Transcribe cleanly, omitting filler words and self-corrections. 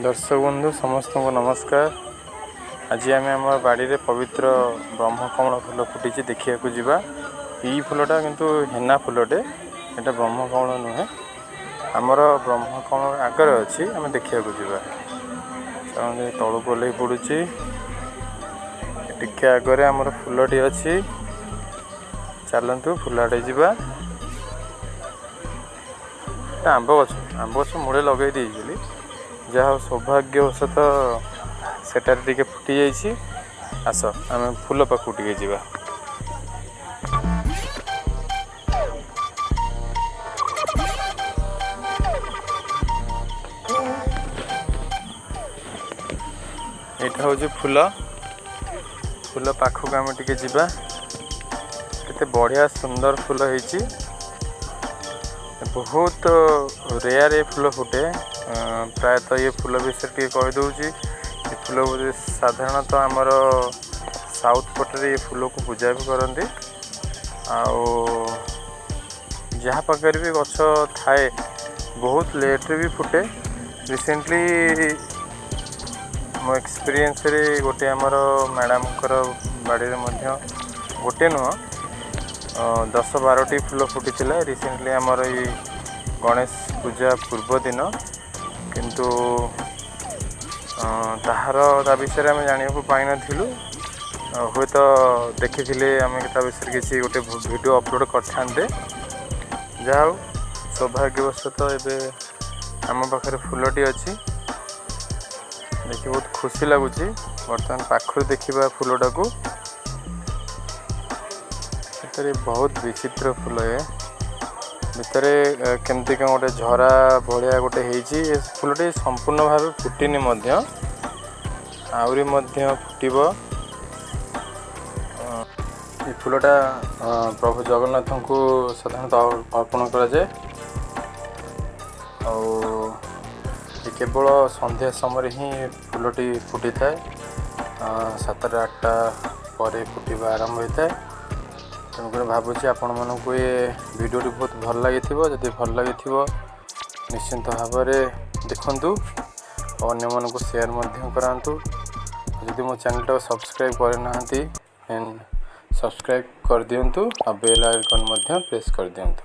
ଦର୍ଶକ ବନ୍ଧୁ, ସମସ୍ତଙ୍କୁ ନମସ୍କାର। ଆଜି ଆମେ ଆମ ବାଡ଼ିରେ ପବିତ୍ର ବ୍ରହ୍ମକମଳ ଫୁଲ ଫୁଟିଛି, ଦେଖିବାକୁ ଯିବା। ଏଇ ଫୁଲଟା କିନ୍ତୁ ହେନା ଫୁଲଟେ, ଏଇଟା ବ୍ରହ୍ମକମଳ ନୁହେଁ। ଆମର ବ୍ରହ୍ମକମଳ ଆଗରେ ଅଛି, ଆମେ ଦେଖିବାକୁ ଯିବା। ଚାଲନ୍ତୁ, ତଳକୁ ଓହ୍ଲେଇ ପଡ଼ୁଛି। ଟିକେ ଆଗରେ ଆମର ଫୁଲଟି ଅଛି। ଚାଲନ୍ତୁ, ଫୁଲ ଆଡ଼େ ଯିବା। ଏଟା ଆମ୍ବ ଗଛ, ଆମ୍ବ ଗଛ ମୂଳେ ଲଗେଇ ଦେଇଥିଲି। ଯାହା ହଉ, ସୌଭାଗ୍ୟବଶତଃ ସେଠାରେ ଟିକେ ଫୁଟି ଯାଇଛି। ଆସ, ଆମେ ଫୁଲ ପାଖକୁ ଟିକେ ଯିବା। ଏଇଟା ହେଉଛି ଫୁଲ। ଫୁଲ ପାଖକୁ ଆମେ ଟିକେ ଯିବା। କେତେ ବଢ଼ିଆ ସୁନ୍ଦର ଫୁଲ ହେଇଛି। ବହୁତ ରେୟାର ଏ ଫୁଲ ଫୁଟେ ପ୍ରାୟତଃ। ଇଏ ଫୁଲ ବିଷୟରେ ଟିକେ କହିଦେଉଛି। ଏ ଫୁଲ ସାଧାରଣତଃ ଆମର ସାଉଥ ପଟରେ ଏ ଫୁଲକୁ ପୂଜା ବି କରନ୍ତି। ଆଉ ଯାହା ପାଖରେ ବି ଗଛ ଥାଏ, ବହୁତ ଲେଟ୍ରେ ବି ଫୁଟେ। ରିସେଣ୍ଟଲି ମୋ ଏକ୍ସପିରିଏନ୍ସରେ ଗୋଟେ ଆମର ମ୍ୟାଡ଼ାମଙ୍କର ବାଡ଼ିରେ ମଧ୍ୟ ଗୋଟେ ନୁହଁ, 10-12ଟି ଫୁଲ ଫୁଟିଥିଲା ରିସେଣ୍ଟଲି ଆମର ଏଇ ଗଣେଶ ପୂଜା ପୂର୍ବ ଦିନ। କିନ୍ତୁ ତାହାର ତା ବିଷୟରେ ଆମେ ଜାଣିବାକୁ ପାଇନଥିଲୁ। ହୁଏତ ଦେଖିଥିଲେ ଆମେ ତା ବିଷୟରେ କିଛି ଗୋଟେ ଭିଡ଼ିଓ ଅପଲୋଡ଼ କରିଥାନ୍ତେ। ଯାହା ହଉ, ସୌଭାଗ୍ୟବଶତଃ ଏବେ ଆମ ପାଖରେ ଫୁଲଟି ଅଛି, ଦେଖି ବହୁତ ଖୁସି ଲାଗୁଛି। ବର୍ତ୍ତମାନ ପାଖରୁ ଦେଖିବା ଫୁଲଟାକୁ। ଭିତରେ ବହୁତ ବିଚିତ୍ର ଫୁଲ ଏ। ଭିତରେ କେମିତି କ'ଣ ଗୋଟେ ଝରା ଭଳିଆ ଗୋଟେ ହେଇଛି। ଏ ଫୁଲଟି ସମ୍ପୂର୍ଣ୍ଣ ଭାବେ ଫୁଟିନି ମଧ୍ୟ, ଆହୁରି ମଧ୍ୟ ଫୁଟିବ। ଏ ଫୁଲଟା ପ୍ରଭୁ ଜଗନ୍ନାଥଙ୍କୁ ସାଧାରଣତଃ ଅର୍ପଣ କରାଯାଏ। ଆଉ ଏ କେବଳ ସନ୍ଧ୍ୟା ସମୟରେ ହିଁ ଫୁଲଟି ଫୁଟିଥାଏ। 7ଟା 8ଟା ପରେ ଫୁଟିବା ଆରମ୍ଭ ହୋଇଥାଏ। ତେଣୁକରି ଭାବୁଛି ଆପଣମାନଙ୍କୁ ଏ ଭିଡ଼ିଓଟି ବହୁତ ଭଲ ଲାଗିଥିବ। ଯଦି ଭଲ ଲାଗିଥିବ, ନିଶ୍ଚିନ୍ତ ଭାବରେ ଦେଖନ୍ତୁ ଆଉ ଅନ୍ୟମାନଙ୍କୁ ସେୟାର ମଧ୍ୟ କରାନ୍ତୁ। ଯଦି ମୋ ଚ୍ୟାନେଲଟାକୁ ସବସ୍କ୍ରାଇବ୍ କରିନାହାନ୍ତି, ଦେନ୍ ସବସ୍କ୍ରାଇବ୍ କରିଦିଅନ୍ତୁ ଆଉ ବେଲ୍ ଆଇକନ୍ ମଧ୍ୟ ପ୍ରେସ୍ କରିଦିଅନ୍ତୁ।